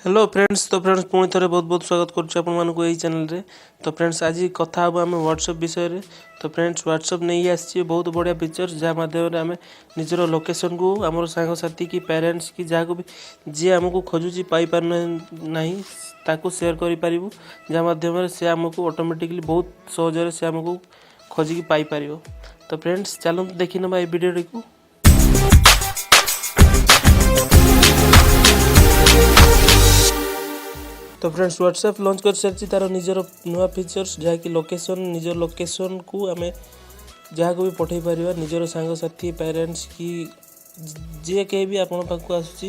Hello friends, ତ friends, ପୁଣି ଥରେ ବହୁତ ବହୁତ ସ୍ୱାଗତ କରୁଛି ଆପଣମାନଙ୍କୁ ଏଇ ଚ୍ୟାନେଲରେ। ତ ଫ୍ରେଣ୍ଡସ୍, ଆଜି କଥା ହେବ ଆମେ ହ୍ୱାଟ୍ସଆପ୍ ବିଷୟରେ। ତ ଫ୍ରେଣ୍ଡସ୍, ହ୍ୱାଟ୍ସଆପ୍ ନେଇ ଆସିଛି ବହୁତ ବଢ଼ିଆ ଫିଚର୍ସ, ଯାହା ମାଧ୍ୟମରେ ଆମେ ନିଜର ଲୋକେସନକୁ ଆମର ସାଙ୍ଗସାଥି କି ପ୍ୟାରେଣ୍ଟସ୍ କି ଯାହାକୁ ବି, ଯିଏ ଆମକୁ ଖୋଜୁଛି, ପାଇପାରୁ ନାହିଁ, ତାକୁ ସେୟାର କରିପାରିବୁ, ଯାହା ମାଧ୍ୟମରେ ସେ ଆମକୁ ଅଟୋମେଟିକଲି ବହୁତ ସହଜରେ ସେ ଆମକୁ ଖୋଜିକି ପାଇପାରିବ। ତ ଫ୍ରେଣ୍ଡସ୍, ଚାଲନ୍ତୁ ଦେଖିନେବା ଏଇ ଭିଡ଼ିଓଟିକୁ। ତ ଫ୍ରେଣ୍ଡସ୍, ହ୍ୱାଟ୍ସଆପ୍ ଲଞ୍ଚ କରିସାରିଛି ତା'ର ନିଜର ନୂଆ ଫିଚର୍ସ, ଯାହାକି ଲୋକେସନ୍। ନିଜ ଲୋକେସନ୍କୁ ଆମେ ଯାହାକୁ ବି ପଠାଇ ପାରିବା, ନିଜର ସାଙ୍ଗସାଥି, ପ୍ୟାରେଣ୍ଟସ୍ କି ଯିଏ କେହି ବି ଆପଣଙ୍କ ପାଖକୁ ଆସୁଛି,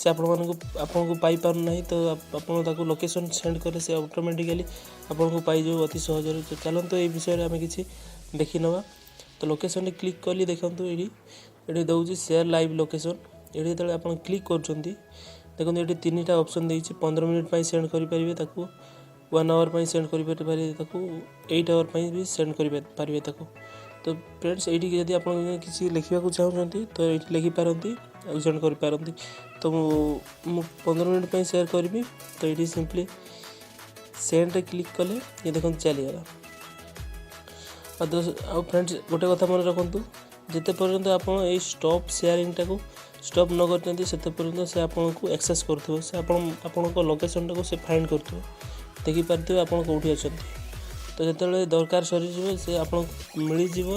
ସେ ଆପଣଙ୍କୁ ପାଇପାରୁନାହିଁ, ତ ଆପଣ ତାକୁ ଲୋକେସନ୍ ସେଣ୍ଡ କଲେ ସେ ଅଟୋମେଟିକାଲି ଆପଣଙ୍କୁ ପାଇଯିବ ଅତି ସହଜରେ। ତ ଚାଲନ୍ତୁ, ଏଇ ବିଷୟରେ ଆମେ କିଛି ଦେଖିନେବା। ତ ଲୋକେସନ୍ରେ କ୍ଲିକ୍ କଲି, ଦେଖନ୍ତୁ, ଏଇଠି ଦେଉଛି ସେୟାର ଲାଇଭ୍ ଲୋକେସନ୍। ଏଇଠି ଯେତେବେଳେ ଆପଣ କ୍ଲିକ୍ କରୁଛନ୍ତି, ଦେଖନ୍ତୁ, ଏଠି ତିନିଟା ଅପସନ୍ ଦେଇଛି। 15 ମିନିଟ୍ ପାଇଁ ସେଣ୍ଡ କରିପାରିବେ ତାକୁ, 1 ଆୱାର ପାଇଁ ସେଣ୍ଡ କରିପାରିବେ ତାକୁ, 8 ଆୱାର ପାଇଁ ବି ସେଣ୍ଡ କରିପାରିବେ ତାକୁ। ତ ଫ୍ରେଣ୍ଡସ୍, ଏଇଠି ଯଦି ଆପଣ କିଛି ଲେଖିବାକୁ ଚାହୁଁଛନ୍ତି, ତ ଏଇଠି ଲେଖିପାରନ୍ତି ଆଉ ସେଣ୍ଡ କରିପାରନ୍ତି। ତ ମୁଁ 15 ମିନିଟ୍ ପାଇଁ ସେୟାର କରିବି। ତ ଏଇଠି ସିମ୍ପଲି ସେଣ୍ଡରେ କ୍ଲିକ୍ କଲେ ଇଏ ଦେଖନ୍ତୁ ଚାଲିଗଲା। ଆଉ ଫ୍ରେଣ୍ଡସ୍, ଗୋଟେ କଥା ମନେ ରଖନ୍ତୁ, ଯେତେ ପର୍ଯ୍ୟନ୍ତ ଆପଣ ଏଇ ଷ୍ଟପ୍ ସେୟାରିଂଟାକୁ ଷ୍ଟପ୍ ନ କରିଛନ୍ତି, ସେତେ ପର୍ଯ୍ୟନ୍ତ ସେ ଆପଣଙ୍କୁ ଆକ୍ସେସ୍ କରୁଥିବ। ସେ ଆପଣଙ୍କ ଲୋକେସନ୍ଟାକୁ ସେ ଫାଇଣ୍ଡ କରୁଥିବ, ଦେଖିପାରୁଥିବେ ଆପଣ କେଉଁଠି ଅଛନ୍ତି। ତ ଯେତେବେଳେ ଦରକାର ସରିଯିବ, ସେ ଆପଣଙ୍କୁ ମିଳିଯିବ।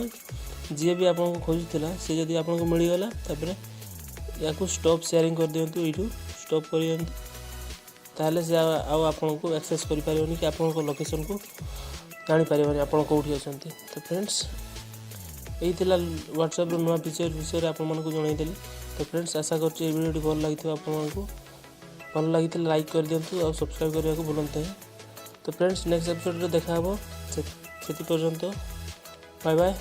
ଯିଏ ବି ଆପଣଙ୍କୁ ଖୋଜୁଥିଲା, ସେ ଯଦି ଆପଣଙ୍କୁ ମିଳିଗଲା, ତାପରେ ୟାକୁ ଷ୍ଟପ୍ ସେୟାରିଂ କରିଦିଅନ୍ତୁ। ଏଇଠୁ ଷ୍ଟପ୍ କରିଦିଅନ୍ତୁ, ତାହେଲେ ସେ ଆଉ ଆପଣଙ୍କୁ ଆକ୍ସେସ୍ କରିପାରିବନି କି ଆପଣଙ୍କ ଲୋକେସନ୍କୁ ଜାଣିପାରିବନି ଆପଣ କେଉଁଠି ଅଛନ୍ତି। ତ ଫ୍ରେଣ୍ଡସ୍, ଏଇ ଥିଲା ହ୍ୱାଟ୍ସଆପ୍ର ନୂଆ ଫିଚର୍ ବିଷୟରେ ଆପଣମାନଙ୍କୁ ଜଣାଇଦେଲି। ତ ଫ୍ରେଣ୍ଡସ୍, ଆଶା କରୁଛି ଏଇ ଭିଡ଼ିଓଟି ଭଲ ଲାଗିଥିବ ଆପଣମାନଙ୍କୁ। ଭଲ ଲାଗିଥିଲେ ଲାଇକ୍ କରିଦିଅନ୍ତୁ ଆଉ ସବସ୍କ୍ରାଇବ୍ କରିବାକୁ ଭୁଲନ୍ତୁ ନାହିଁ। ତ ଫ୍ରେଣ୍ଡସ୍, ନେକ୍ସଟ ଏପିସୋଡ଼ରେ ଦେଖା ହେବ। ସେଥି ପର୍ଯ୍ୟନ୍ତ ବାଏ ବାଏ।